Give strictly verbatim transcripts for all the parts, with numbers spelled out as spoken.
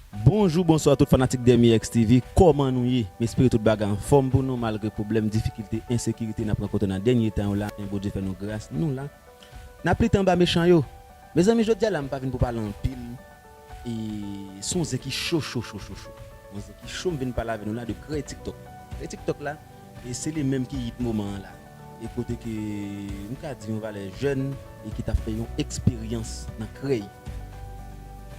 Bonjou, bonswa tout fanatik Dermi X T V, kòman nou ye? M espere tout bagay anfòm pou nou malgre pwoblèm, difikilte, ensekirite n ap rankontre nan dènye tan yo la, men Bondye fè nou gras, nou la. N ap lite anba mechan yo. Mezanmi, jodi a la, m pa vin pou pale anpil. E se yon zen ki cho, cho, cho, cho, cho. Yon zen ki cho, m vin pale avè nou la de krèy TikTok. Krèy TikTok la, e se li menm ki hit moman an la. E kote ke m ka di yon valè jèn e ki t ap fè yon eksperyans nan krèy.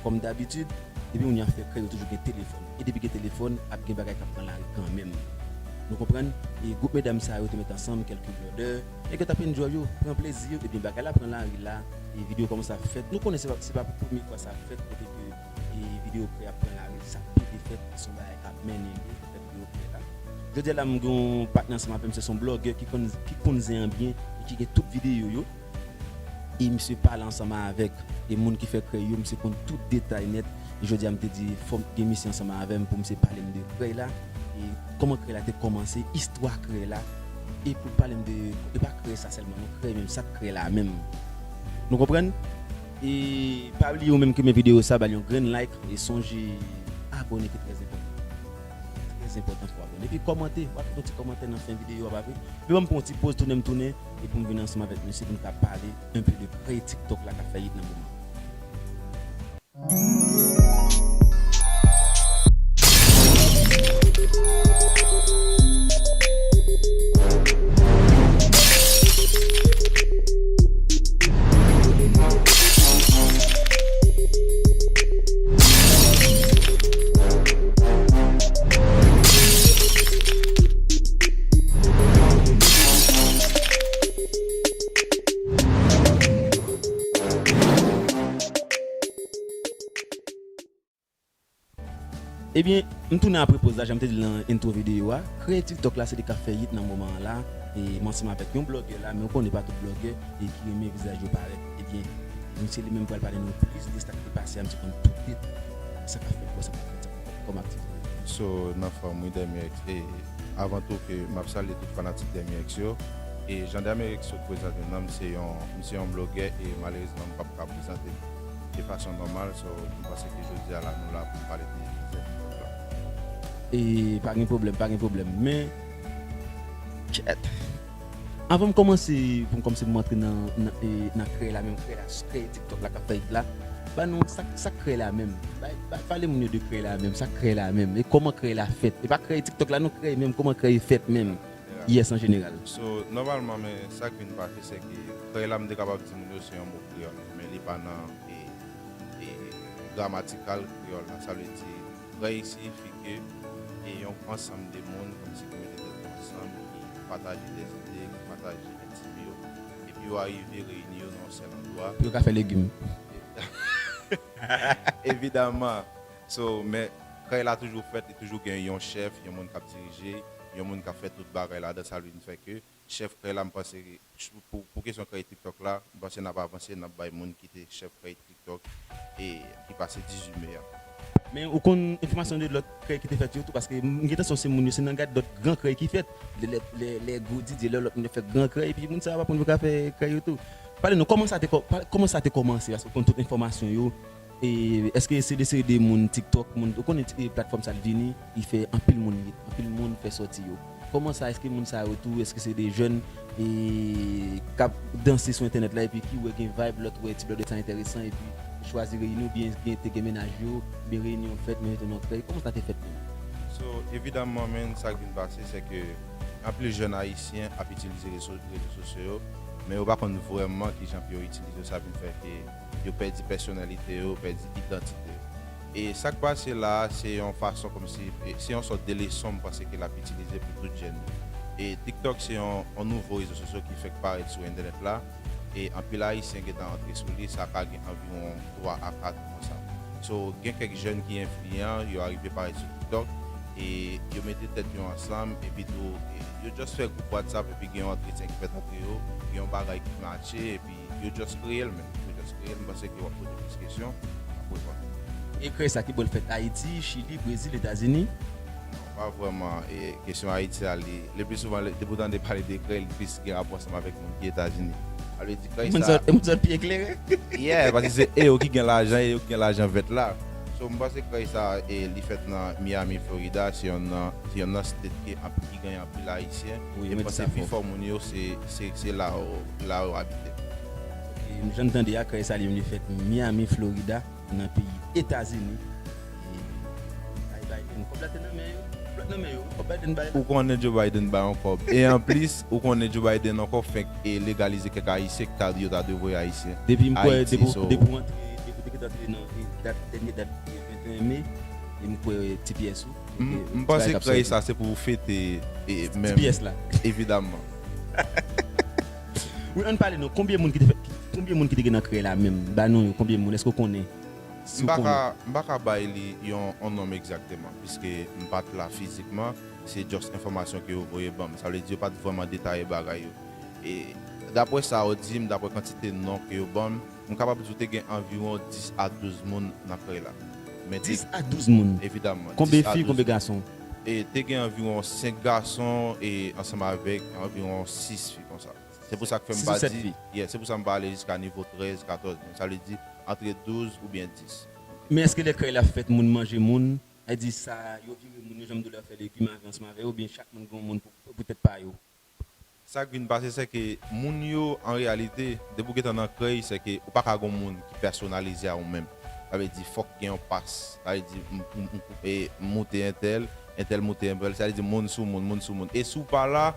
Kòm dabitid, depi moun yo ap fè krèy, yo toujou gen telefòn. E depi gen telefòn, ap gen bagay k ap pran lari kanmenm. Nou konprann? E gwoup medam sa yo te met ansanm kèlke blòdè, nèg yo t ap enjoy yo, pran plezi yo, ebyen bagay la pran lari la, e videyo kòmanse ap fèt. Nou konnen se pa, se pa pou premye fwa sa ap fèt, kote ke e videyo krèy ap pran lari, sa pede fèt, se yon bagay k ap mennen yo pou fè videyo krèy la. Jodi a la, m gen yon patnè ansanm avè m, se yon blògè ki konn, ki konn zen an byen, e ki gen tout videyo yo. E misye pale ansanm avèk e moun ki fè krèy yo, misye konn tout detay nèt. E jodi a, m te di, fò m gen misye ansanm avè m pou misye pale m de krèy la, e kòman krèy la te kòmanse, istwa krèy la, e pou pale m de, e pa krèy sa sèlman, non, krèy menm, sa k krèy la menm. Nou konprann? E pa bliye ou menm ki renmen videyo sa, ba l yon grenn like, e sonje abòne ki trè enpòtan. Trè enpòtan pou abòne. Epi kòmante, w ap fè yon ti kòmantè nan fen videyo a, pa vre? Epi ban m pran yon ti poz, tounen m tounen, epi m vin ansanm avèk misye pou n ka pale un peu de krèy TikTok la k ap fè hit nan moman. Ebyen, m tounen apre poz la, jan m te di l nan entwo videyo a. Krèy TikTok la, se li k ap fè hit nan moman an la. E m ansanm avèk yon blògè la, men ou konnen pa tout blògè e ki renmen vizaj yo parèt. Ebyen, misye li menm pral pale nou plis de sa k te pase a, misye konn tout detay. Sa k ap fèt, bon, sa k ap fèt, sa k ap fèt kòm aktivite. So, nan fòm, wi, Dermi X. E avan tou ke m ap salye tout fanatik Dermi X yo. E jan Dermi X sot prezante non m, se yon, m se yon blògè e malerezman m p ap ka prezante m de fason nòmal. So, m panse ke jodi a la, nou la pou n pale de zèv TikTok la. E pa gen pwoblèm, pa gen pwoblèm. Men, kèt. Avan m kòmanse, pou m kòmanse pou m antre nan, nan, e, nan krèy la, menm krèy la, krèy TikTok la k ap fè hit la, ba nou, sa, sa krèy la menm? Ba, ba, pale moun yo de krèy la menm, sa krèy la menm? E kòman krèy la fèt? E pa krèy TikTok la, non, krèy menm, kòman krèy fèt menm? Yes, an jeneral. So, nòmalman, men, sa k vin pase, se ke krèy la, m te kapab di moun yo se yon mo kreyòl, men li pa nan, e, e, gramatikal kreyòl la. Sa vle di, krèy siyifi ke e yon ansanm de moun kòmsi ki mete tèt yo ansanm, ki pataje dèzide, ki pataje entim yo, epi yo arive reyini yo nan yon sèl andwa. Pou yo ka fè legim. Evidaman. So, men, krèy la toujou fèt, li toujou gen yon chèf, yon moun k ap dirije, yon moun k ap fè tout bagay ladan, sa vin fè ke chèf krèy la, m panse, pou, pou kesyon krèy TikTok la, m panse n ap avanse, n ap bay moun ki te chèf krèy TikTok e ki pase dizuit me a. Men ou konn enfòmasyon de lòt krèy ki te fèt yo tou, paske m gen tansyon se moun yo, se nan gad lòt gran krèy ki fèt. Lè, lè, lè, lè Gwo Didye, lè lòt moun yo fè gran krèy, epi moun sa yo pa konn yo ka fè krèy yo tou. Pale nou, kòman sa te kò-, pa-, kòman sa te kòmanse, paske ou konn tout enfòmasyon yo, E èske se de seri de moun TikTok, moun, ou konnen ti-, e, platfòm sa l vini, li fè anpil moun hit, anpil moun fè sòti yo. Kòman sa, èske moun sa yo tou, èske se de jèn, e, k ap danse sou entènèt la, epi ki wè gen vibe, lòt wè ti blòdè sa enteresan, epi chwazi reyini, oubyen gen, te gen mennaj yo, oubyen reyini yo fèt, men yo te nan krèy. Kòman sa te fèt menm? So, evidaman, men, sa k vin pase, se ke anpil jèn ayisyen ap itilize rezo, rezo sosyo yo, men yo pa konn vrèman kijan pou yo itilize yo, sa vin fè ke yo pèdi pèsonalite yo, pèdi idantite yo. E sa k pase la a, se yon fason kòmsi, e, se yon sòt de leson m panse ke l ap itilize pou tout jèn yo. E TikTok se yon, yon nouvo rezo sosyo ki fèk parèt sou entènèt la. E anpil Ayisyen gentan antre sou li, sa ka gen anviwon twa a kat an konsa. So, gen kèk jèn ki enfliyan, yo arive parèt sou TikTok, e yo mete tèt yo ansanm, epi tou, e yo just fè gwoup WhatsApp, epi gen yon antretyen ki fèt antre yo, gen yon bagay ki matche, epi yo just kreye l menm. Yo just kreye l, m panse ke w ap poze plis kesyon, m ap reponn. E krèy sa ki bò l fèt? Ayiti, Chili, Brezil, Etazini? Non, pa vrèman. E kesyon Ayiti a, li, le pli souvan, le, depi w tande pale de krèy, li plis gen rapò ansanm avèk moun ki Etazini. Sa vle di krèy sa. Moun sa, moun sa pi eklere? Yeah, paske se e yo ki gen lajan, e yo ki gen lajan vèt la. So, m panse krèy sa, e, li fèt nan Miami, Florida, se yonn nan, se yonn nan state ki anp-, ki genyen anpil Ayisyen. Wi, e m mwen panse pi fò moun yo, se, se, se la yo, la yo abite. E, m jan tande a, krèy sa li menm li fèt Miami, Florida, nan peyi Etazini. E, bay Biden, kòb la te nan men yo, kòb la te nan men yo, kòb Biden bay. Ou konnen Joe Biden bay yon kòb. E anplis, ou konnen Joe Biden ankò fenk, e, legalize kèk Ayisyen ki ta, yo ta dwe voye Ayisyen Depi m kwè, Ayiti, depi, so depi w antre, depi w te gentan antre nan, e, dat, dènye dat, e, venteyen me, e m kwè T P S ou, M, e, m ti panse bagay k ap krèy sòti. Sa se pou fete, e, menm. T P S la. Evidaman. Wi, ann pale non, konbyen moun ki te fè, konbyen moun ki te gen nan krèy la menm? Ba non yo, konbyen moun? Èske w konnen? Si M w pa konnen. Ka, m pa ka bay li yon, yon nonm egzakteman, piske m pa t la fizikman, se just enfòmasyon ke yo voye ban m. Sa vle di yo pa t vrèman detaye bagay yo. E daprè sa yo di m, daprè kantite non ke yo ban m, m kapab di w te gen anviwon dis a douz moun nan krèy la. Men te Dis a douz moun? Evidaman, Konbyen dis a fi, douz konbyen moun. Gason? E te gen anviwon senk gason e ansanm avèk anviwon sis fi konsa. Se pou sa k fè m Sis pa ou sèt di, fi? Yeah, se pou sa m pa ale jiska nivo trèz, katòz moun. Sa vle di antre douz oubyen dis. Men èske lè krèy la fèt, moun manje moun? Sa vle di sa, yo vire moun yo, jan m di w la, fè legim avè ansanm avè yo, oubyen chak moun gen yon moun pou, pou tèt pa yo? Sa k vin pase, se ke moun yo, an reyalite, depi w gentan nan krèy, se ke ou pa ka gon moun ki pèsonalize a ou menm. Sa vle di, fòk gen yon pas. Sa vle di, m, m, m, e, m moute entèl, entèl moute entèl. Sa vle di, moun sou moun, moun sou moun. E si w pa la,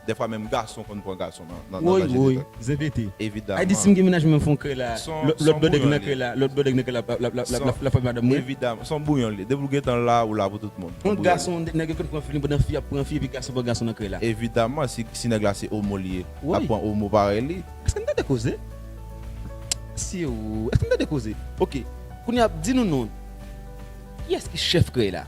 dèfwa menm gason konn pran gason nan, nan, nan Woy, danje woy, detan. Zenvete. Evidaman. Ay di, si m gen mennaj mwen, m fè yon krèy la, Son, lòt, son lòt bòdèg nan bouyon krèy li. La, lòt bòdèg nan krèy la, la, la, la, Son, la, la fè madanm mwen. Evidaman. Son bouyon li. Depi w gentan la, ou la pou tout moun. Yon Son bouyon li. Gason, nèg yo konn pran fi, pandan fi ap pran fi, epi gason pran gason nan krèy la. Evidaman, si, si nèg la se omo li ye, Woy. L ap pran omo parèy li. Èske n tande koze? Si ou, èske n tande koze? Ok. Kounye a, di nou non. Kiyès ki chèf krèy la?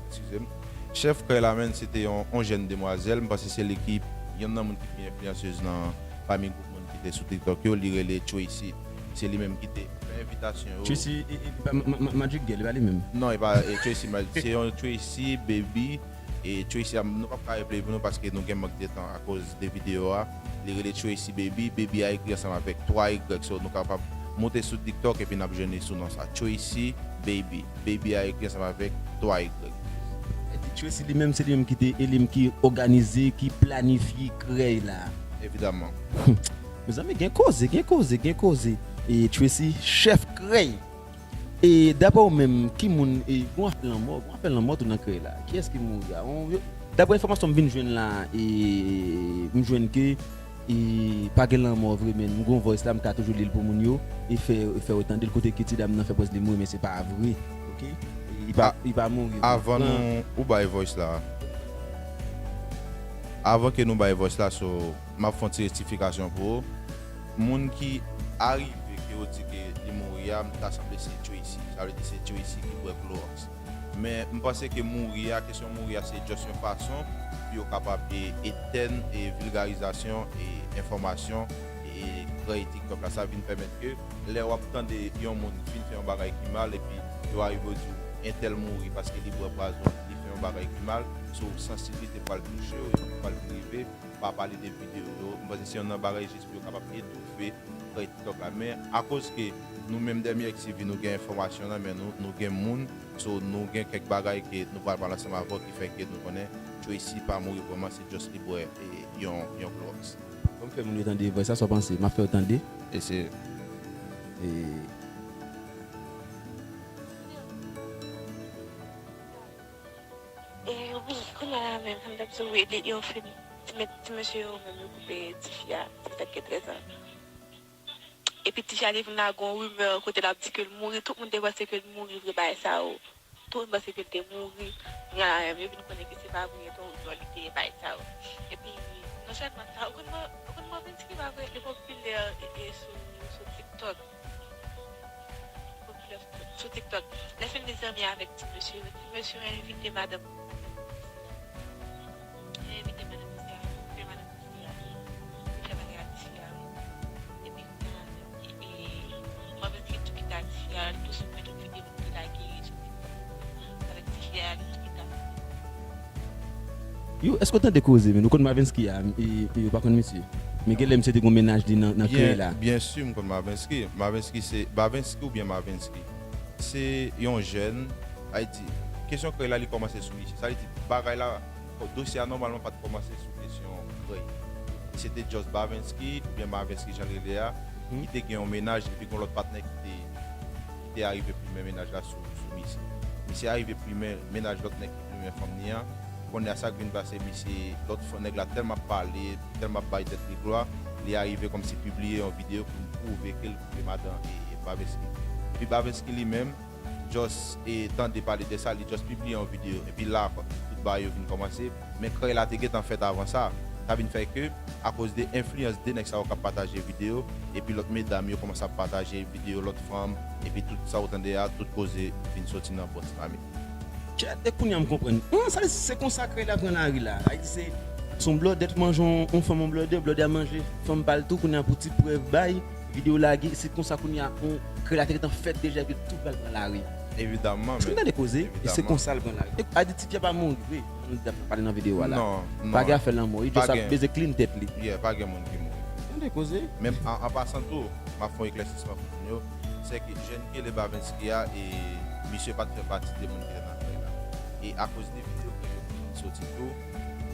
Eskize m. Chèf krèy la, menn, se te yon, yon jèn demwazèl. M panse se li ki yonn nan moun ki pi enfliyansez nan pami gwoup moun ki te sou TikTok yo. Li rele Tracy. Se li menm ki te fè envitasyon yo. Tracy, e, e, pa Ma-, Ma-, Ma-, Magic Girl, e pa li menm? Non, e pa, e, Tracy, Ma-, se yon Tracy, Baby, e Tracy a, nou p ap ka replay pou nou paske nou gen mank de tan akoz de videyo a. Li rele Tracy Baby. Baby a ekri ansanm avèk twa Y, so nou kapab moute sou TikTok epi n ap jwenn li sou non sa. Tracy Baby. Baby a ekri ansanm avèk twa Y. Epi Tracy li menm, se li menm ki te, e li menm ki òganize, ki planifye krèy la. Evidaman. Mezanmi, gen koze, gen koze, gen koze. E Tracy, chèf krèy. E daprè w menm, ki moun, e, gon afè lanmò, gon afè lanmò tou nan krèy la. Kiyès ki mouri a? On, yo, daprè enfòmasyon m vin jwenn la, e, m jwenn ke, e, pa gen lanmò vre, men m gon voice la, m ka toujou li l pou moun yo, e fè, fè yo tande l kote ke ti dam nan fè prèz li mouri, men se pa vre. Ok? E, li pa, A-, li pa mouri vre. Avan Pran nou, ou bay voice la. Avan ke nou bay voice la, so, m ap fè yon ti rektifikasyon pou ou. Moun ki arive ke yo di ke li mouri a, m ta sanble se Tracy. Sa vle di se Tracy ki bwè Clorox. Men m panse ke mouri a, kesyon mouri a, se just yon fason pou yo kapab e, etèn e vilgarizasyon e enfòmasyon e krèy TikTok la. Sa vin pèmèt ke lè w ap tande yon moun fin fè yon bagay ki mal epi yo arive yo di w entèl mouri paske li bwè pwazon, li fè yon bagay ki mal, so sansiblite pral touche w epi pral rive pa pale de videyo yo. M panse se yonn nan bagay jis pou yo kapab etoufe krèy TikTok la. Men akoz ke nou menm Dèmyèk TV nou gen enfòmasyon nan men nou, nou gen moun, so nou gen kèk bagay ke nou pral pale ansanm avè w ki fè ke nou konnen Tracy pa mouri vrèman, se just li bwè, e, yon, yon Clorox. Ban m fè moun yo tande voice la, sa w panse? M ap fè yo tande. Eseye. E E wi, kounye a la menm, sa m t ap di w, wi, li, yo fin, ti, ti mesye yo menm, yo koupe tifi a, ti sèt ke trèz an. Epi tifi a te vin lage yon rimè kote l ap di ke l mouri, tout moun te panse ke l mouri vre, bagay sa yo. Tout moun panse ke l te mouri. Kounye a la menm, yo vin konnen ke se pa vre, etan ou djòl li te ye, bagay sa yo. Epi, non sèlman sa, ou konn, ou konn Marvensky pa vre, li popilè, e, e, sou, sou TikTok. Popilè sou TikTok. Lè fini zanmi avèk ti mesye yo, ti mesye yo envite madanm. Yo envite madanm misye a, yo envite madanm misye a. Yo fè bagay ak tifi a, wi. Epi kounye a, e, e, Marvensky tou kite ak tifi a, li tou siprimen tout videyo ki lage sou TikTok avèk tifi a, li tou kite ak Yo, èske w tande koze, men? Ou konn Marvensky a, e, e, ou pa konn misye. Men genlè misye te gon mennaj li nan, nan krèy la. Byen, byen si m konn Marvensky. Marvensky se Bavensky oubyen Marvensky? Se yon jèn, sa vle di, kesyon krèy la, li kòmanse sou misye. Sa vle di, bagay la, dosye a nòmalman pa t kòmanse sou kesyon krèy. Se te just Bavensky, oubyen Bavensky, jan l rele a, ki te gen yon mennaj, epi gen yon lòt patnè ki te, ki te arive plimen mennaj la sou, sou misye. Misye arive plimen mennaj lòt nèg ki plimen fanm ni an. Kounye a, sa k vin pase, misye, lòt fwa, nèg la tèlman ap pale, tèlman ap bay tèt li glwa, li arive kòmsi pibliye yon videyo pou l pwouve ke l koupe madan e, e Bavensky. Epi Bavensky li menm, just, e, tande pale de sa, li just pibliye yon videyo. Epi la, tout bagay yo vin kòmanse. Men krèy la te gentan fèt avan sa. Sa vin fè ke, akoz de enfliyans de nèg sa yo k ap pataje videyo, epi lòt medam yo kòmanse ap pataje videyo lòt fanm, epi tout sa w tande a, tout koze vin soti nan bòs la menm. Kèt, e kounye a m konprann. An, sa vle di se konsa krèy la pran lari la. Sa vle di se, se yon blòdè t manje yon, yon fanm, yon blòdè, blòdè a manje fanm pa l tou, kounye a pou ti prèv bay, videyo lage, se konsa kounye a, yon krèy la te gentan fèt deja, epi tout pral pran lari. Evidamman, men. Èske w tande koze? E se konsa l pran lari. E, a di ti fi a pa mouri vre, jan n t ap pale nan videyo a la. Non, non. Pa gen afè lanmò, li just ap beze clean tèt li. Yeah, pa gen moun ki mouri. Tande koze? Men an, an pasan tou, m ap fè yon eklèsisman pou moun yo. Se ke jèn ki rele Bavensky a, e misye pa t fè pati de moun ki te nan krèy la. E akoz de videyo ke yo fè soti tou,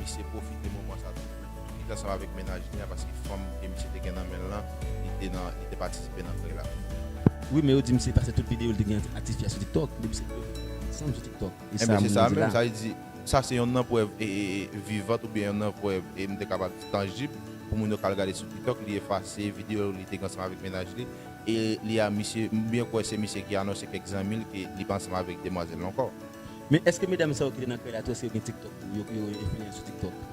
misye pwofite moman sa tou pou l vin ansanm avèk mennaj li a, paske fanm ke misye te gen nan men l lan, li te nan, li te patisipe nan krèy la. Wi, men yo di misye pase tout videyo l te gen ak ti fi a sou TikTok, depi se ansanm sou Tiktok. E sa moun yo di la. Sa vle di, sa se yonn nan prèv, e, e, e, vivant oubyen yonn nan prèv, e, m te kapab di tanjib, pou moun yo ka al gade sou TikTok, li efase videyo li te gen ansanm avèk mennaj li, e li a misye, m byen kwè se misye ki anonse kèk zanmi l ke li pa ansanm avèk demwazèl la ankò. Men èske medam sa yo ki te nan krèy la tou, èske yo gen TikTok tou? Yo, yo enfliyan sou TikTok?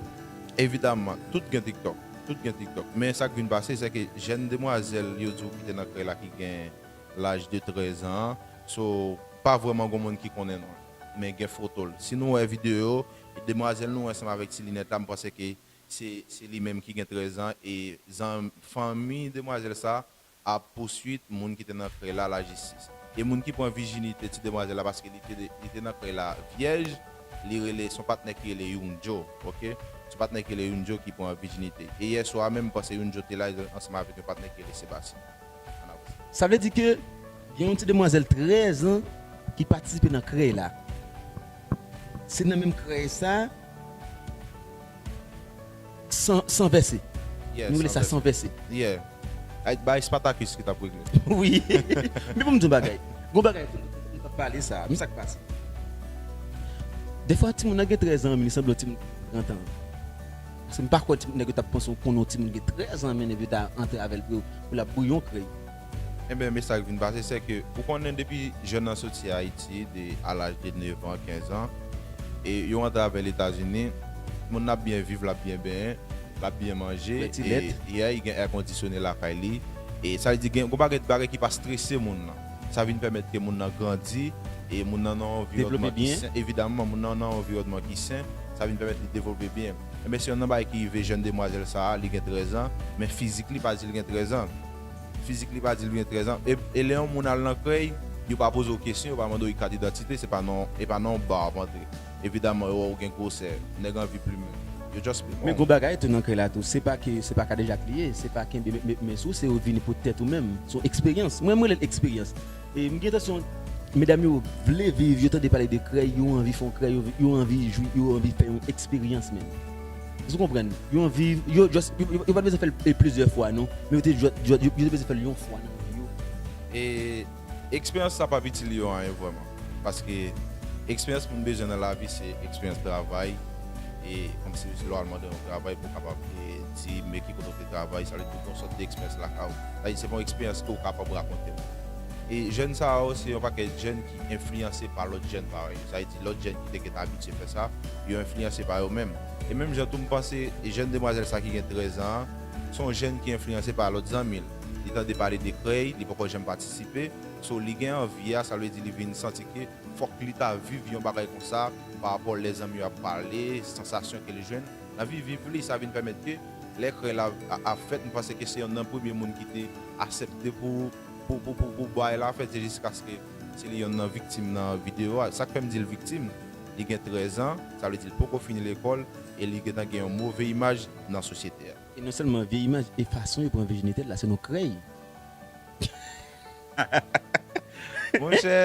Evidamman, tout gen TikTok. Tout gen TikTok. Men sa k vin pase, se ke jèn demwazèl yo di w ki te nan krèy la ki gen laj de trèz an, so, pa vrèman gon moun ki konnen non l. Men gen foto l. Si nou wè videyo yo, demwazèl nou wè ansanm avèk ti linèt la, m panse ke se, se li menm ki gen trèz an, e zan-, fanmi demwazèl sa ap pouswit moun ki te nan krèy la lajistis. E moun ki pran vijinite ti demwazèl la, paske li te, li te nan krèy la vyèj, li rele, se yon patnè ki rele Young Joe, oke? Se yon patnè ki rele Young Joe ki pran vijinite. E yè swa menm, m panse Young Joe te la ansanm avèk yon patnè ki rele Sebastien. Sa vle di ke gen yon ti demwazèl trèz an ki patisipe nan krèy la. Se nan menm krèy sa, san, san vèse. Nou rele sa san vèse. Yeah. Ay, bay Spartacus ki t ap regle. Wi. Men pou m di yon bagay. Gon bagay tou, nou t ap pale sa. Men sa k pase. Defwa, timoun nan gen trèz an, men li sanble yon timoun trant an. Paske m pa kwè timoun nèg yo t ap panse w konnen yon timoun gen trèz an, men epi yo ta antre avè l pou, pou l ap bouyon krèy. Enben, men sa k vin pase, se ke ou konnen depi jèn nan soti Ayiti de, a laj de nèf an, kenz an, e yo antre avè l Etazini, moun nan ap byen viv, l ap byen benyen, l ap byen manje, e, yeah, li gen èkondisyone lakay li, e sa vle di gen gon pakèt bagay ki pa strese moun nan. Sa vin pèmèt ke moun nan grandi, e moun nan nan yon anviwònman ki sen, evidamman, moun nan nan yon anviwònman ki sen, sa vin pèmèt li devlope byen. Enben, se yonn nan bagay ki rive jèn demwazèl sa a, li gen trèz an, men fizik li pa di l gen trèz an. Fizik li pa di l gen trèz an. E, e lè yon moun al nan krèy, yo pa poze w kesyon, yo pa mande w kat idantite, se pa nan, e pa nan yon ba w ap antre. Evidamman, yo wè w gen gwosè, nèg anvi plimen. Yo just plimen w. Men gon bagay tou nan krèy la tou, se pa ke, se pa kadejak li ye, se pa kenbe, men, men, men si w se yo vini pou tèt ou menm, se yon eksperyans. Mwen, mwen rele l eksperyans. E m gen entansyon, medam yo vle viv, yo tande pale de krèy, yo anvi fè yon krèy, yo, yo anvi jwi, yo anvi fè yon eksperyans menm. Èske w konprann? Yo anvi, yo just, yo, yo, yo pa t bezwen fè l, e, plizyè fwa non, men yo te just, just, yo, yo te bezwen fè l yon fwa nan vi yo. E eksperyans sa p ap itil yo anyen vrèman. Paske eksperyans moun bezwen nan lavi se eksperyans travay, e kòmsi lè w al mande yon travay pou w kapab, e, di men ki kote w te travay, sa vle di yon sòt de eksperyans lakay ou. Sa vle di se pa yon eksperyans ke w kapab rakonte moun. E jèn sa yo, se yon pakèt jèn ki enfliyanse pa lòt jèn parèy yo. Sa vle di lòt jèn ki te gentan abitye fè sa, yo enfliyanse pa yo menm. E menm jan tou, m panse, e jèn demwazèl sa ki gen trèz an an, se yon jèn ki enfliyanse pa lòt zanmi l. Li tande pale de krèy, li poko janm patisipe, so li gen anvi a, sa vle di li vin santi ke fòk li ta viv yon bagay konsa, pa rapò lè zanmi yo ap pale, sansasyon ke li jwenn. Nan vi viv li, sa vin pèmèt ke lè krèy la a, ap fèt, m panse ke se yonn nan premye moun ki te aksepte pou, pou, pou, pou, pou bagay la fèt, se jiskaske se li yonn nan viktim nan videyo a. Sa k fè m di l viktim, li gen trèz an, sa vle di l poko fini lekòl, e li gentan gen yon move imaj nan sosyete a. E non sèlman vye imaj, e fason yo pran vijinite l la, se nan krèy. Monchè,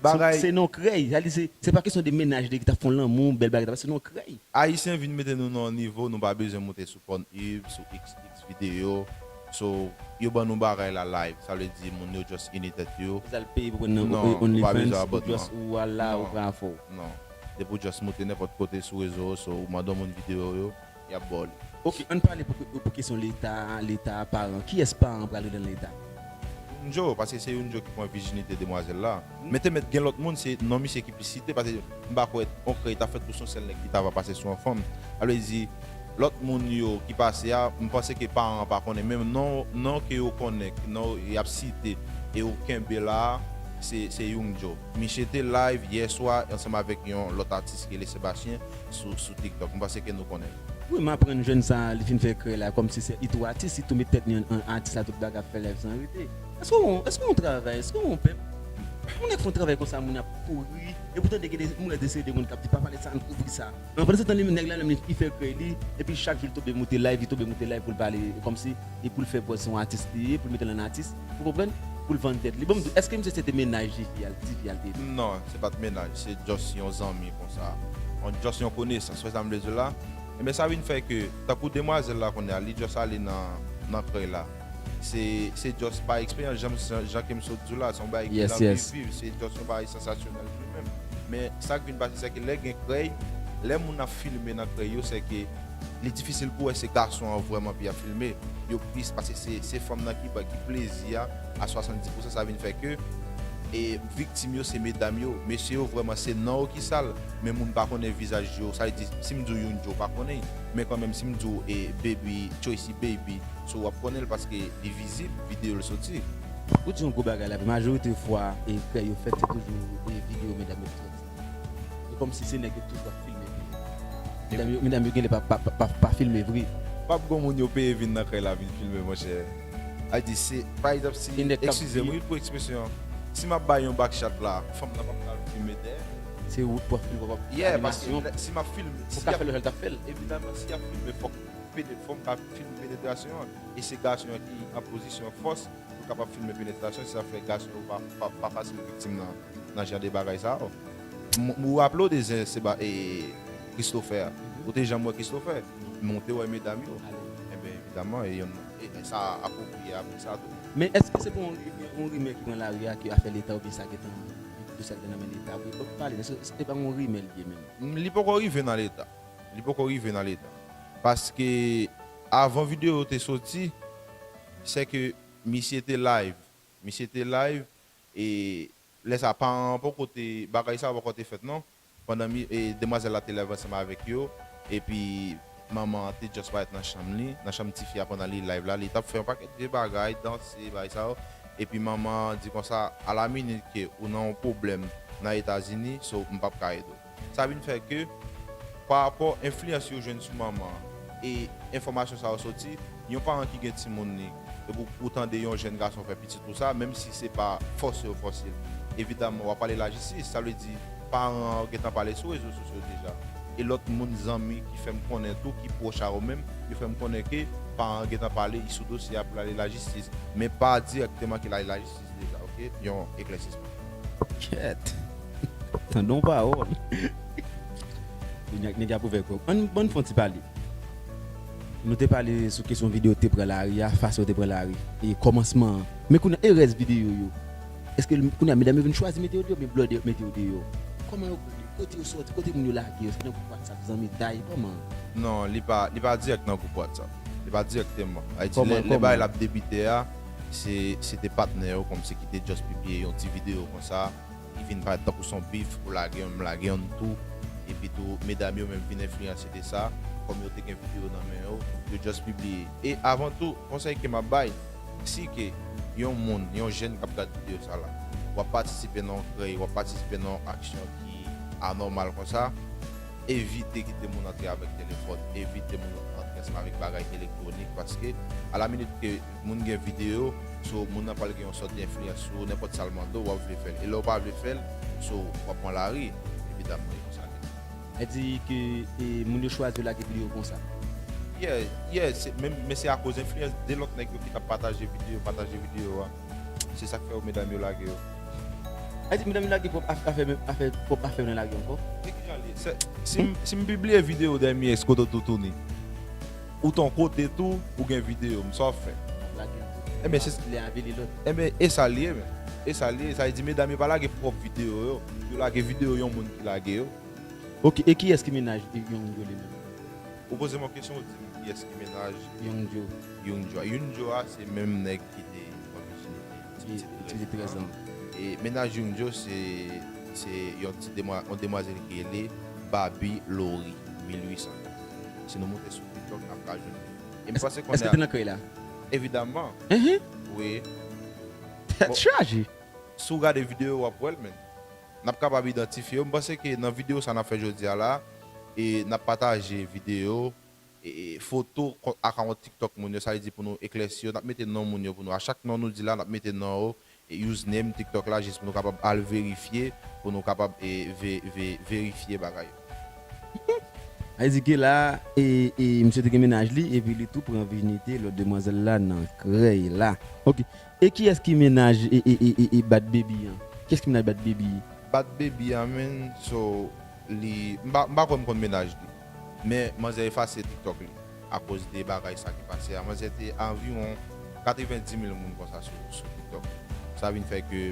bagay. Se non krèy. Sa di se, se pa kesyon de mennaj de ki t ap fè lanmou, bèl bagay, se non krèy. Ayisyen vin mete nou nan yon nivo, nou pa bezwen moute sou Pornhub, sou X X video. So, yo ban nou bagay la live. Sa vle di moun yo just ini tèt yo. Sa l peye pou pran nan OnlyFans, ou just ou al la, ou pran afè w. Non. Depi w just moute nenpòt kote sou rezo, so, ou mande yon moun video yo, y ap ba w li. Ok, ann pale pou, pou, pou kesyon leta, leta, paran. Kiyès paran pral ret nan leta? Young Joe, paske se Young Joe ki pran vijinite demwazèl la. Men te mèt gen lòt moun, se non misye ki plis site, paske m pa kwè yon krèy ta fèt pou se yon sèl nèg ki ta va pase sou yon fanm. Sa vle di, lòt moun yo ki pase a, m panse ke paran an pa konnen. Men non, non ke yo konnen, non y ap site, e yo kenbe la, se, se Young Joe. Misye te live yè swa ansanm avèk yon lòt atis ki rele Sebastien sou, sou TikTok. M panse ke nou konnen. Wi, m aprann jèn sa a, li fin fè krèy la, kòmsi se li tou atis, li tou met tèt li an, an atis la, tout bagay ap fè live san rete. Èske w, èske w travay, èske w pèp? Moun nèg fè yon travay konsa, moun ap kouri. Epi w tande gen de moun, de seri de moun k ap di, pa pale sa, ann kouvri sa. Nan pandan se tan, li menm nèg la menm, li, li fè krèy li, epi chak jou li tonbe moute live, li tonbe moute live pou l pale, kòmsi, e pou l fè vwè se yon atis li ye, pou l mete l an atis, ou konprann? Pou l vann tèt li. Bon, m di w, èske misye se te mennaj tifi a, tifi a l te ye? Non, se pa t mennaj, se just yon zanmi konsa. Yon just yon konesans, wè sa m vle di w la? Ebyen, sa vin fè ke, tankou demwazèl la kounye a, li just ale nan, nan krèy la. Se, se just pa eksperyans, jan, jan, jan ke m sot di w la, se yon bagay ki nan viv, se just yon bagay sansasyonèl li menm. Men, sa k vin pase, se ke lè gen krèy, lè moun ap filme nan krèy yo, se ke li difisil pou wè se gason an vrèman ki ap filme. Yo plis, paske se, se fanm nan ki, ki plezi a, a swasanndis pousan, sa vin fè ke, e viktim yo, se medam yo. Mesye yo, vrèman, se non yo ki sal, men moun pa konnen vizaj yo. Sa vle di, si m di w Young Joe, w pa konnen. Men kanmenm, si m di w, e, Baby, Tracy Baby, so w ap konnen l paske li vizib, videyo l soti. Ou di yon gwo bagay la, majorite fwa, e, krèy yo fèt, se toujou, e, videyo medam yo soti. E kòmsi se nèg yo toujou ap filme vre. Medam yo, medam yo genlè pa, pa, pa, pa, pa filme vre. P ap gon moun yo peye vin nan krèy la vin filme, monchè. A di, se, pa egzanp, si, eskize m, wi, pou ekspresyon an. Si m ap bay yon backshot la, fanm nan p ap pral filme dèyè. Se ou k pral filme, w ap, yeah, paske si m ap filme, si y ap fè l jan l t ap fè l. Evidaman, si y ap filme, fòk penet-, fòk m ka filme penetrasyon an. E se gason an ki an pozisyon fòs pou kapab filme penetrasyon, se sa k fè gason yo pa, pa, pa fasil viktim nan, nan jan de bagay sa yo. M, m, ou raple w de zen Seba, e, Christopher. Ou te janm wè Christopher? Men w te wè medam yo. Enben, evidaman, e yonn, e, e sa apwopriye apre sa tou. Men èske se pa yon rimè, yon rimè ki pran lari a ke afè leta oubyen sa gentan, dosye a gentan nan men leta? Wi, pale, èske se pa yon rimè l ye menm? Li poko rive nan leta. Li poko rive nan leta. Paske avan videyo yo te soti, se ke misye te live. Misye te live, e lè sa, paran an poko te, bagay sa poko te fèt non. Pandan mi, e, demwazèl la te live ansanm avèk yo, epi manman an te just parèt nan chanm li, nan chanm tifi a pandan li live la, li t ap fè yon pakèt vye bagay, danse, bagay sa yo. Epi manman an di konsa, a la minit ke ou nan yon pwoblèm nan Etazini, so m p ap ka ede w. Sa vin fè ke, pa rapò enfliyans yo jwenn sou manman an e enfòmasyon sa yo soti, yon paran ki gen timoun li, epi w, ou tande yon jèn gason fè pitit ou sa, menm si se pa fòse yo fòse l, evidaman, w ap pale lajistis. Sa vle di, paran an gentan pale sou rezo sosyo deja. E lòt moun, zanmi ki fè m konnen tou, ki pwòch a yo menm, yo fè m konnen ke paran an gentan pale, li sou dosye a pou l ale lajistis. Men pa dirèkteman ke l ale lajistis deja, oke? Yon eklèsisman. Kèt. Tande yon pawòl. Nèg, nèg ap ouvè kò. Ann, ann fè yon ti pale. Nou te pale sou kesyon videyo te pran lari a, fason yo te pran lari. E kòmansman an. Men kounye a, e rès videyo yo? Èske kounye a, medam yo vin chwazi mete yo deyò, oubyen blòdè mete yo deyò? Kòman yo, kote yo sòti, kote moun yo lage yo? Èske nan gwoup WhatsApp, zanmitay, kòman? Non, li pa, li pa dirèk nan gwoup WhatsApp. Li pa dirèkteman. Sa vle di, lè, lè bagay la ap debite a, se, se te patnè yo, kòmsi ki te just pibliye yon ti videyo konsa. Li vin parèt tankou se yon bif, ou lage yonn, m lage yonn tou. Epi tou, medam yo menm vin enfliyanse de sa, kòm yo te gen videyo nan men yo, yo just pibliye. E avan tou, konsèy ke m ap bay, si ke yon moun, yon jèn k ap gad videyo sa la, w ap patisipe nan yon krèy, w ap patisipe nan yon aksyon ki anòmal konsa, evite kite moun antre avèk telefòn, evite moun antre ansanm avèk bagay elektwonik, paske alaminit ke moun gen videyo, so, moun nan pral gen yon sòt de enfliyans sou ou, nenpòt sa l mande w, w ap vle fè l. E lè w pa vle fè l, so, w ap pran lari, evidaman, e konsa l ye. Sa di ke, e, moun yo chwazi yo lage videyo konsa? Yeah, yeah, se, men, men se akoz enfliyans de lòt nèg yo ki t ap pataje videyo, pataje videyo a. Se sa k fè yo, medam yo lage yo. Sa vle di medam yo lage pwòp afè, afè, pwòp afè yo nan lari ankò. E kijan l ye? Se- Si m- si m pibliye videyo Dèmyès kote w toutouni, ou t on kote tou, ou gen videyo m, sa w ap fè? Lage. Enben se Lè avili lòt. Enben e sa l ye men. E sa l ye, sa vle di medam yo pa lage pwòp videyo yo, yo lage videyo yon moun ki lage yo. Ok, e kiyès ki mennaj Young Joe li menm? Ou poze m yon kesyon, ou di m kiyès ki mennaj Young Joe. Young Joe. Young Joe a se menm nèg ki te pran vijinite. Li li te trèz an. E mennaj Young Joe se se yon ti demwa, yon demwazèl ki rele Babi Lori mil uit san. Si nou moute sou TikTok, n ap ka jwenn li. E m panse Èske te konnen nan krèy la? Evidamman, Ehe. Wi. Tèt chaje. Si w gade videyo w ap wè l men. N ap kapab idantifye yo. M panse ke nan videyo sa n ap fè jodi a la, e n ap pataje videyo, e, e, foto akawont TikTok moun yo, sa vle di pou nou eklèsi yo, n ap mete non moun yo pou nou. A chak non nou di la, n ap mete non yo, e username TikTok la, jis pou nou kapab al verifye, pou nou kapab e, ve, ve, verifye bagay yo. Sa vle di ke la, e, e, misye te gen mennaj li, epi li tou pran vijinite lòt demwazèl la nan krèy la. Ok. E kiyès ki mennaj e, e, e, e, e Bad Baby an? Kiyès ki mennaj Bad Baby? Bad Baby an men, so, li, m pa m pa kwè m konn mennaj li. Men manzè efase TikTok li akoz de bagay sa ki pase a. Manzè te anviwon katrevendimil moun konsa sou, sou TikTok. Sa vin fè ke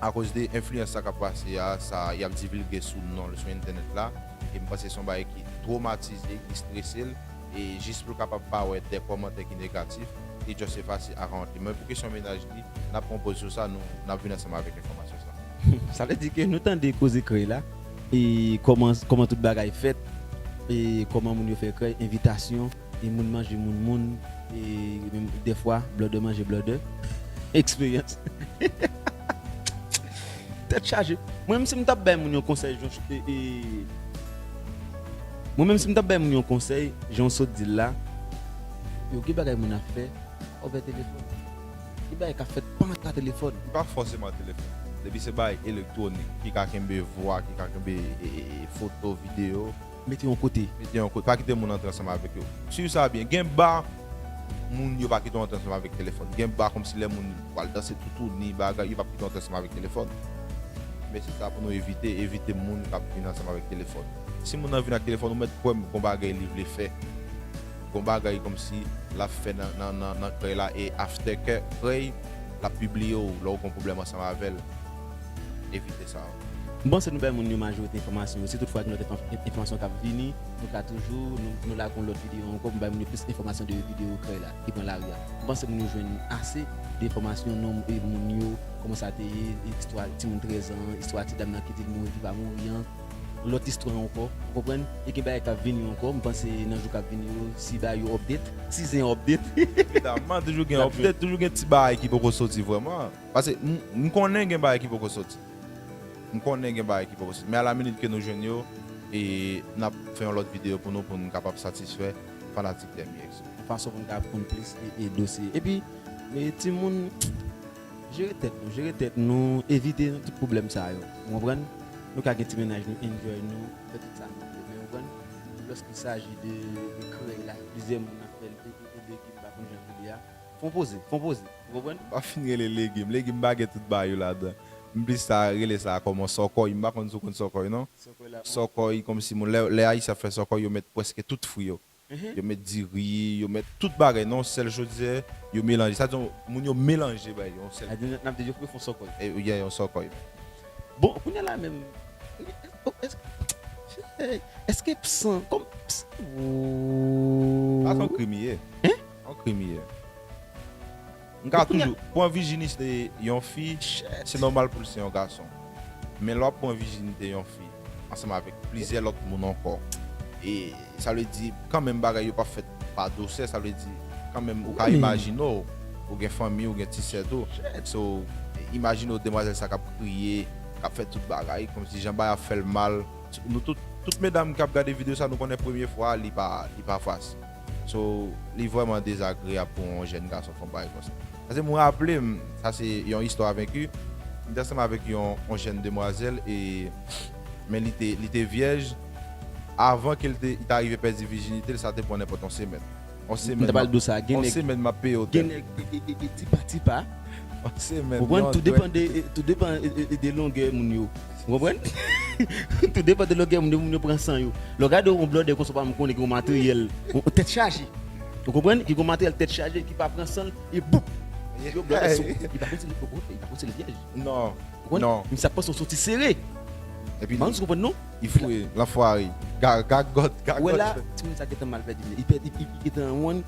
akoz de enfliyans sa k ap pase a, sa y ap divilge sou non l sou entènèt la. E m panse se yon bagay ki twomatize, ki strese l. E jis pou l kapab pa wè de kòmantè ki negatif, li just efase akawont li. Men pou kesyon mennaj li, n ap pran poz sou sa, nou n ap vin ansanm avèk enfòmasyon sa. Sa vle di ke nou tande koze krèy la, e kòman kòman tout bagay fèt, e kòman moun yo fè krèy, envitasyon, e moun manje moun moun, e menm dèfwa blòdè manje blòdè. Eksperyans. Tèt chaje. Mwen menm si m t ap bay moun yon konsèy jan e, e, mwen menm si m t ap bay moun yon konsèy jan w sot di l la, yo gen bagay moun ap fè, ouvè telefòn. Gen bagay k ap fèt pa antre telefòn. Li pa fòseman telefòn. Depi se bagay elektwonik ki ka kenbe vwa, ki ka kenbe e, e, e, foto, videyo, mete yon kote. Mete yon kote. Pa kite moun antre ansanm avèk yo. Swiv sa byen. Gen ba moun yo pa kite w antre ansanm avèk telefòn. Gen ba kòmsi lè moun pral danse toutouni bagay, yo p ap kite w antre ansanm avèk telefòn. Men se sa pou nou evite, evite moun k ap vin ansanm avèk telefòn. Si moun nan vin ak telefòn, ou mèt kwè m gon bagay li vle fè. Gon bagay kòmsi l ap fè nan, nan, nan, nan krèy la e after kè krèy, l ap pibliye w lè w gon pwoblèm ansanm avè l. Evite sa. M panse nou bay moun yo majorite enfòmasyon yo. Si toutfwa gen lòt enfò- enfòmasyon k ap vini, nou ka toujou, nou, nou lage yon lòt videyo ankò pou bay moun yo plis enfòmasyon de videyo krèy la ki pran lari a. M panse moun yo jwenn ase de enfòmasyon, non e moun yo, kòman sa te ye, istwa timoun trèz an, istwa ti dam nan ki di l mouri, ki pa mouri an, lòt istwa ankò, ou konprann? E gen bagay k ap vini ankò, m panse nan jou k ap vini yo, si ba yo update, si zen update. Evidamman, toujou gen update, toujou gen ti bagay ki poko soti vrèman. Paske m, m konnen gen bagay ki poko soti. M konnen gen bagay ki poko soti. Men alaminit ke nou jwenn yo, e n ap fè yon lòt videyo pou nou, pou n kapab satisfè fanatik Dèmyès. Yon fason pou n kapab konn plis e, e dosye. Epi, e timoun, jere tèt nou, jere tèt nou, evite tout pwoblèm sa yo. Ou konprann? Nou ka gen ti mennaj nou, enjoy nou, fè tout sa nou vle. Men ou konprann? Lòske il s'agit de, de krèy la, plizyè moun ap fè l, e, e, e de ki m pa konn jan pou li a. Fon poze, fon poze. Ou konprann? Pa fin rele legim. Legim pa gen tout bagay yo ladan. M plis ta rele sa kòm yon sòkòy. M pa konn si w konn sòkòy, non? Sòkòy la. Sòkòy, kòmsi moun, lè, lè Ayisyen ap fè sòkòy, yo met prèske tout fri yo. Yo met diri, yo met tout bagay nan yon sèl chodyè, yo melanje. Sa di, moun yo melanje bagay yo, yon sèl. Sa di, n ap di yo fè fon sòkòy. E, yeah, yon sòkòy. Bon, kounye a la menm, èske, èske psan, kòm, pa se yon krim li ye. Hein? Yon krim li ye. M ka toujou pran vijinite yon fi, se nòmal pou l se yon gason. Men lè w ap pran vijinite yon fi ansanm avèk plizyè lòt moun ankò, e sa vle di kanmenm bagay yo p ap fèt pa dosè, sa vle di kanmenm ou ka imajine w, ou gen fanmi, ou gen ti sè tou. So, imajine w demwazèl sa k ap kriye, k ap fè tout bagay, kòmsi jan bagay ap fè l mal. Nou tout, tout medam k ap gade videyo sa, nou konnen premye fwa li pa, li pa fasil. So, li vrèman dezagreyab pou yon jèn gason fè yon bagay konsa. Paske mwen raple m, sa se yon istwa venki, m te ansanm avèk yon, yon jèn demwazèl, e, men li te, li te vyèj. Avan ke l te, li ta rive pèdi vijinite l, sa te pran nenpòt yon semèn. Yon semèn, m ap, yon semèn m ap peye otèl. Gen nèg, e, e, e, e, tipa, tipa. Ou konprann? Tou depann de, tou depann de, de, de longè moun yo. Ou konprann? Tou depann de longè moun yo, moun yo pran san yo. Lè w gade yon blòdè konsa, pa m konnen ki yon materyèl, yon tèt chaje. Ou konprann? Ki yon materyèl tèt chaje, ki pa pran san l, e boup! Yo blòdè sou, li pa konn si li, li pa konn si li vyèj. Non. Ou konprann? Non. Misye ap panse w soti sere. Epi li, ou konprann non? Li foure, lanfwari. Ga-, gagòt, gagòt. Ou wè la, timoun sa gentan mal pèdi. Li pèdi, li, li gentan wonn,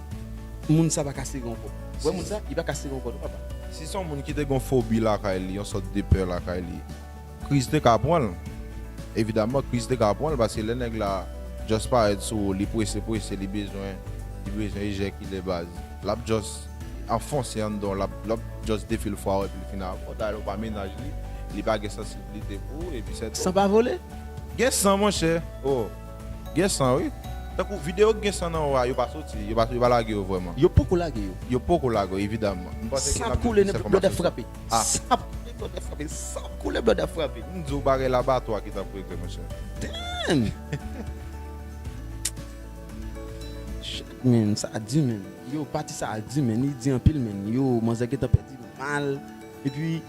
moun sa pa ka sere ankò. Ou wè moun sa, li pa ka sere ankò, non, papa. Si se yon moun ki te gen yon fobi lakay li, yon sòt de pè lakay li, kriz te ka pran l. Evidaman, kriz te ka pran l, paske lè nèg la just parèt sou ou, li prese, prese, li bezwen, li bezwen ejakile baz. L ap just anfonse anndan w, l ap, l ap just defil fwa w, epi l fin avè w. Dayè, ou pa mennaj li, li pa gen sansiblite pou ou, epi se tou. San pa vole? Gen san, monchè. Oh. Gen san, wi. Tankou videyo k gen san nan yo a, yo pa soti, yo pa, yo pa lage yo vrèman. Yo poko lage yo. Yo poko lage yo, evidaman. M panse ke n ap jwenn plis enfòmasyon sou sa. San ap koule, blòdè frape. San ap koule, blòdè frape. M di w bagay labatwa ki t ap regle, monchè. Damn! Shit, man, sa di, man. Yo, pati sa di, man. Li di anpil, man. Yo, manzè gentan pèdi mal. Epi,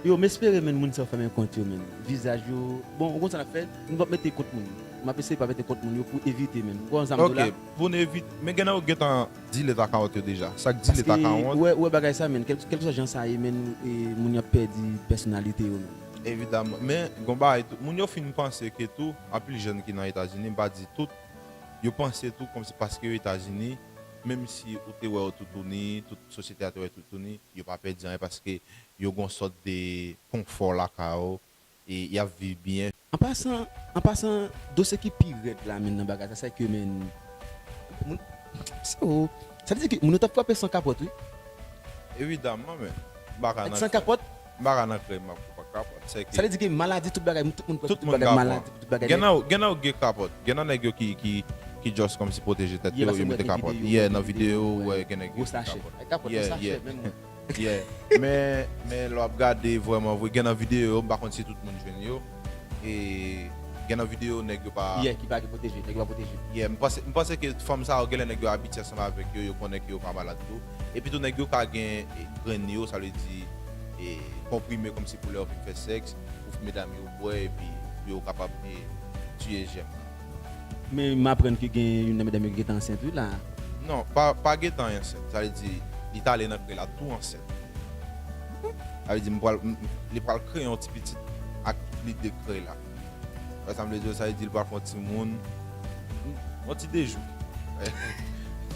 yo, m espere, man, moun sa yo fèmen kont yo, man. Vizaj yo. Bon, ou konn sa n ap fè? Nou p ap mete kont moun. M ap eseye pa mete kont moun yo pou evite, man. Ou konn sa m di w la? Ok, pou n evite. Men gen nan yo gentan delete akawont yo deja. Sa k delete akawont. Paske, ou wè, ou wè bagay sa, man. Kèl, kèlkeswa jan sa ye, man, e, moun yo ap pèdi pèsonalite yo, man. Evidaman. Men, gon bagay tou. Moun yo fin panse ke tou, anpil jèn ki nan Etazini, m pa di tout, yo panse tou kòmsi paske yo Etazini, menm si ou te wè yo toutouni, tout sosyete a te wè toutouni, yo pa pèdi anyen paske yo gon sòt de konfò lakay yo, e y ap viv byen. An pasan, an pasan, dosye ki pi rèd la, men, nan bagay sa, se ke, men, moun, se ou, sa vle di ke moun yo t ap frape san kapòt, wi. Evidaman, men, m pa ka nan san kapòt? M pa ka nan krèy, m ap fè pa kapòt. Se ke sa vle di ke maladi, tout bagay, tout moun pran tout bagay, maladi, tout bagay. Gen nan, gen nan yo gen kapòt. Gen nan nèg yo ki, ki, ki just kòmsi pwoteje tèt yo, yo mete kapòt. Yeah, nan videyo, ou wè gen nèg yo ki gen kapòt. Gwo sachè. Ay, kapòt, gwo sachè, menm mwen. Yeah. Men, men lè w ap gade vrèman vre, gen nan videyo yo, m pa konn si tout moun jwenn yo. E gen nan videyo, nèg yo pa. Yeah, ki pa gen pwoteje, nèg yo pa pwoteje. Yeah, m panse, m panse ke fanm sa yo, genlè nèg yo abitye ansanm avèk yo, yo konnen ke yo pa malad tou. Epi tou, nèg yo ka gen, e, grenn yo, sa vle di, e, konprime kòmsi pou lè yo fin fè sèks, pou medam yo bwè, epi pou yo kapab, e, tiye jèm nan. Men m aprann ke gen youn nan medam yo ki gentan ansent, wi, la. Non, pa, pa gentan ansent. Sa vle di, li t ale nan krèy la tou ansent. Sa vle di, m pral, m, li pral kreye yon ti pitit ak tout lide krèy la. Wè sa m vle di w, sa vle di, li pral fè yon timoun, yon ti de jou.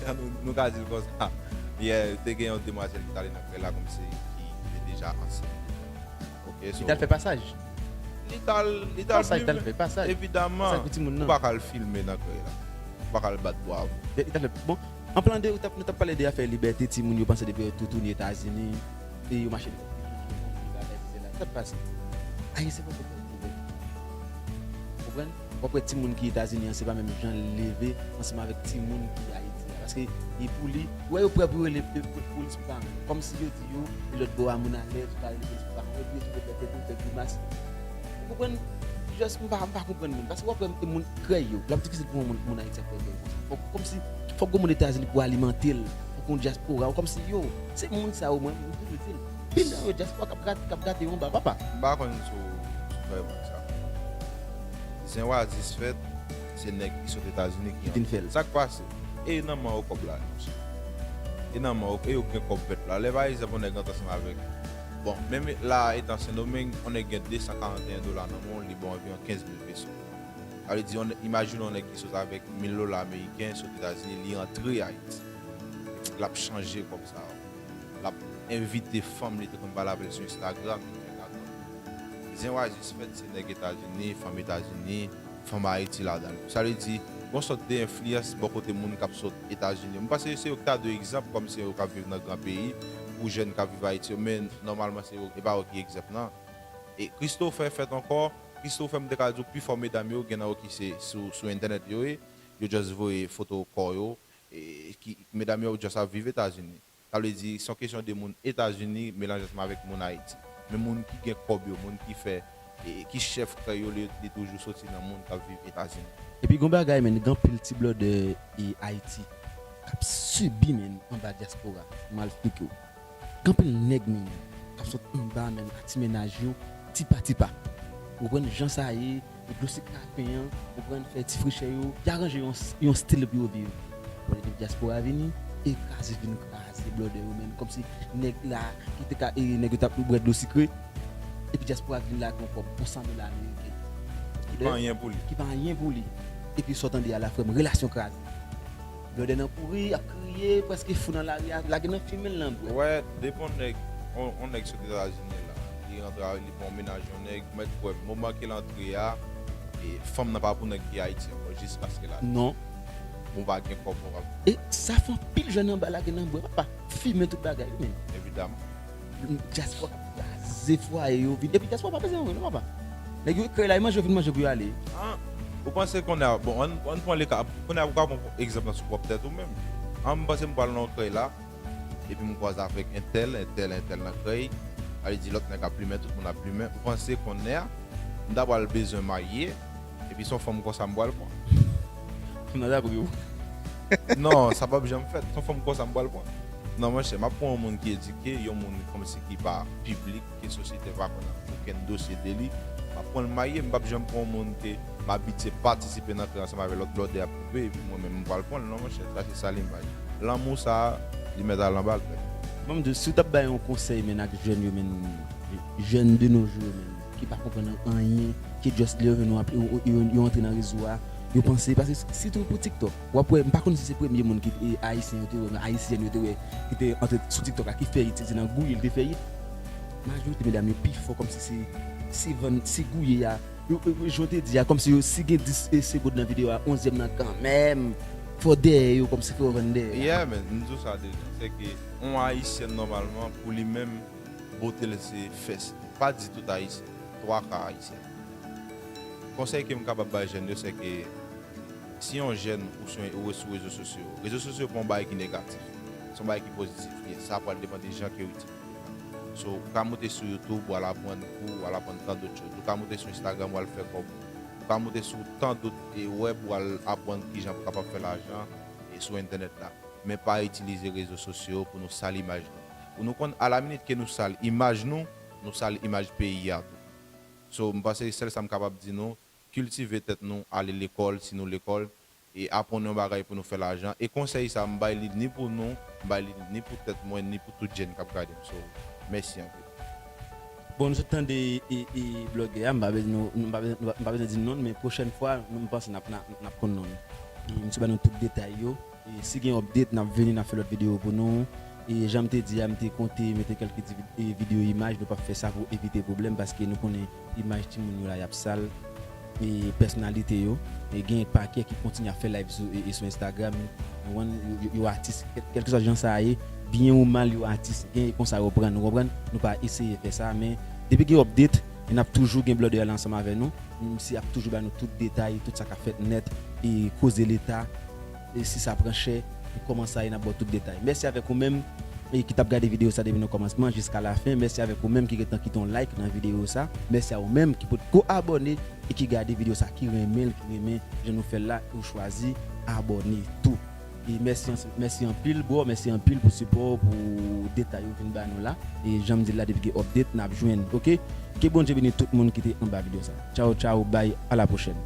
Nou, nou ka di l konsa. Yeah, te gen yon demwazèl ki t ale nan krèy la kòmsi ki te deja ansent. Ok, so. Li t al fè pasaj. Li t al, li t al filme. Pasaj, li t al fè pasaj. Evidaman, ou pa ka al filme nan krèy la. Ou pa ka al bat bwavo. Li t al fè, bon, an plan de, nou t ap, nou t ap pale de afè libète timoun yo panse depi yo toutouni Etazini, e yo mache depi yo toutouni bagay, se la. Sa k pase? Ayisyen poko fè libète. Konprann? W ap wè timoun ki Etazini an, se pa menm jan l leve ansanm avèk timoun ki Ayiti a. Paske, e pou li, ou wè yo prè pou yo rele, e, pou, polis pou paran. Kòmsi yo di yo, e lòt bò a moun alèz, ou ka rele polis pou paran. Epi yo tou fè tèt, yo fè grimas. Ou konprann? Just, m pa, m pa konprann moun. Paske w ap wè moun krèy yo. L ap difisil pou yon moun, moun Ayiti ap krèy yo konsa. Fòk, kòmsi, fòk gon moun Etazini pou alimante l. Pou gon dyaspora. Ou kòmsi yo, se moun sa yo, mwen, m toujou di l. Pil nan yo dyaspora k ap rat-, k ap gate yon ba, papa. M pa konn si w, si w kwè mwen sa. Zen Oasis fèt, se nèg ki sot Etazini ki vin fè l. Sa k pase? E nan men yo kòb la ye, monchè. E nan men yo, e yo gen kòb vèt la. Lè pa egzanp, yon nèg rantre ansanm avèk, bon, menm la, etan Sendomeng, yon nèg gen de san karant e en dola nan men l, li ba w anviwon kenz mil peso. Sa vle di, yon, imajine yon nèg ki sot avèk mil dola ameriken, sot Etazini, li rantre Ayiti. L ap chanje kòb sa yo. L ap envite fanm li te konn pale avè l sou Instagram, li fè gagòt. Zen Oasis fèt, se nèg Etazini, fanm Etazini, fanm Ayiti ladan l. Sa vle di, gon sòt de enfliyans bò kote moun k ap sot Etazini yo. M panse se yo ki ta dwe egzanp, kòm se yo k ap viv nan gran peyi, pou jèn k ap viv Ayiti yo, men nòmalman se yo, e pa yo ki egzanp nan. E Christopher fèt ankò, Christopher, m te ka di w, pifò medam yo, gen nan yo ki se sou, sou entènèt yo ye, yo just voye foto kò yo, e ki, medam yo just ap viv Etazini. Sa vle di, se yon kesyon de moun Etazini melanje ansanm avèk moun Ayiti. Men moun ki gen kòb yo, moun ki fè, e, ki chèf krèy yo, li, li toujou soti nan moun k ap viv Etazini. Epi gon bagay, men, gen anpil ti blòdè, e, Ayiti k ap sibi, men, anba dyaspora. M al fike w. Gen anpil nèg menm k ap sot anba menm ak ti mennaj yo, tipa tipa. Ou konprann jan sa ye, yo dlo sik ka pen an, ou konprann, fè ti frechè yo, y aranje yon, yon stil pou yo viv. Bon, depi dyaspora vini, e kraze vin kraze blòdè yo menm, kòmsi nèg la, ki te ka, e nèg yo t ap bwè dlo sikre, epi dyaspora vin lage yon kòb, yon san dola ameriken. Ki pa anyen pou li. Ki pa anyen pou li. Epi sa w tande a la, frè m, relasyon kraze. Blòdè nan kouri, ap kriye, prèske fou nan lari a, lage nan fimen l nan bwè. Wè, depi yon nèg, yon, yon nèg sot Etazini la, li rantre, li pran mennaj yon nèg, ou mèt kwè, moman ke l antre a, e fanm nan pa pou nèg ki Ayiti ankò, jiskaske l ale. Non. Ou pa gen kòb, ou pa. E sa fè anpil jèn anba lage nan bwè, papa. Fimen tout bagay, wi, men. Evidaman. Dyaspora k ap kraze fwaye yo vin. Epi dyaspora pa bezwen anyen non, papa. Nèg yo kreye la, e manje yo vin manje pou yo ale. Ah, ou panse kounye a, bon, ann, ann pran le ka, kounye a ou ka pran egzanp nan sou pwòp tèt ou menm. An, m panse m pral nan yon krèy la, epi m kwaze avèk entèl, entèl, entèl nan krèy, al di lòt nèg ap limen, tout moun ap limen. Ou panse kounye a, m ta pral bezwen marye, epi se yon fanm konsa m pral pran. M nan dabri w. Non, sa p ap janm fèt. Se yon fanm konsa m pral pran. Non, monchè, m ap pran yon moun ki edike, yon moun kòmsi ki pa piblik, ke sosyete pa konn okenn dosye de li. M ap pran l marye, m p ap janm pran yon moun ke m abitye patisipe nan krèy ansanm avèk lòt blòdè ap koupe, epi mwen menm m pral pran l. Non, monchè, sa se salimaj. Lanmou sa, li mèt al anba l, frè. Bon, m di w, si w t ap bay yon konsèy, menn, ak jèn yo, menn, jèn de nos jours yo, menn, ki pa konprann anyen, ki just lè yo vin, yo, yo, yo, yo antre nan rezo a, yo panse, paske sitou pou TikTok, w ap wè, m pa konn si se premye moun ki, e, ayisyen yo te wè, ayisyèn yo te wè, ki te antre sou TikTok la, ki fè it, se nan gouye l te fè it. Majorite medam yo pi fò, kòmsi se, se vann, se gouye a. Yo, yo, yo, jan w te di a, kòmsi yo, si gen dis, e, segonn nan videyo a, onzyèm nan kanmenm, fò dèyè yo, kòmsi fò yo vann dèyè a. Yeah, man, m di w sa deja, se ke yon ayisyèn nòmalman, pou li menm, bote l se fès li. Pa di tout ayisyen, twa ka ayisyen. Konsèy ke m kapab bay jèn yo, se ke si yon jèn ou sou, ou sou rezo sosyo, rezo sosyo pa yon bagay ki negatif, se yon bagay ki pozitif li ye. Sa pral depann de jan ke w itilize li. So, ou ka moute sou YouTube, w al aprann kou, w al aprann tan dòt choz. Ou ka moute sou Instagram, w al fè kòb. Ou ka moute sou tan dòt, e, web, w al aprann kijan pou kapab fè lajan, e, sou entènèt la. Men pa itilize rezo sosyo pou nou sal imaj nou. Pou nou konn, alaminit ke nou sal imaj nou, nou sal imaj peyi a tou. So, m panse sèl sa m kapab di nou, kiltive tèt nou, ale lekòl, si nou lekòl, e aprann yon bagay pou nou fè lajan. E konsèy sa, m bay li ni pou nou, m bay li ni pou tèt mwen, ni pou tout jèn k ap gade m. So, mèsi anpil. Bon, nou sot tande, e, e, blògè a, m pa bezwen, nou, nou pa bezwen, nou pa, m pa bezwen di non l, men pwochèn fwa, nou, m panse n ap, n ap, n ap konn non l. E misye ba nou tout detay yo. E si gen update, n ap vini, n ap fè lòt videyo pou nou. E jan m te di a, m te konte mete kèlke ti vid-, e videyo imaj, nou p ap fè sa pou evite pwoblèm, paske nou konnen imaj timoun yo la, y ap sal, e pèsonalite yo. E gen pakèt ki kontinye ap fè live sou, e, e sou Instagram. Ou konprann, yo, yo, yo atis, kèl-, kèlkeswa jan sa ye, byen ou mal, yo atis. Gen e konsa yo pran, ou konprann? Nou pa eseye fè sa, men depi gen update, e n ap toujou gen blòdè la ansanm avè nou. Misye ap toujou ba nou tout detay, tout sa k ap fèt nèt, e koze leta, e si sa pran chè, e kòman sa ye, n ap ba w tout detay. Mèsi avèk ou menm, e ki t ap gade videyo sa depi nan kòmansman jiska lafen. Mèsi avèk ou menm ki gentan kite yon like nan videyo sa. Mèsi a ou menm ki potko abòne e ki gade videyo sa, ki renmen l, ki renmen jan nou fè l la, e ou chwazi abòne tou. E mèsi, mèsi anpil, bro. Mèsi anpil pou sipò w, pou detay ou vin ba nou la. E jan m di l la, depi gen update, n ap jwenn, oke? Ke Bondye beni tout moun ki te anba videyo sa. Tchaw, tchaw, bay, a la pwochèn.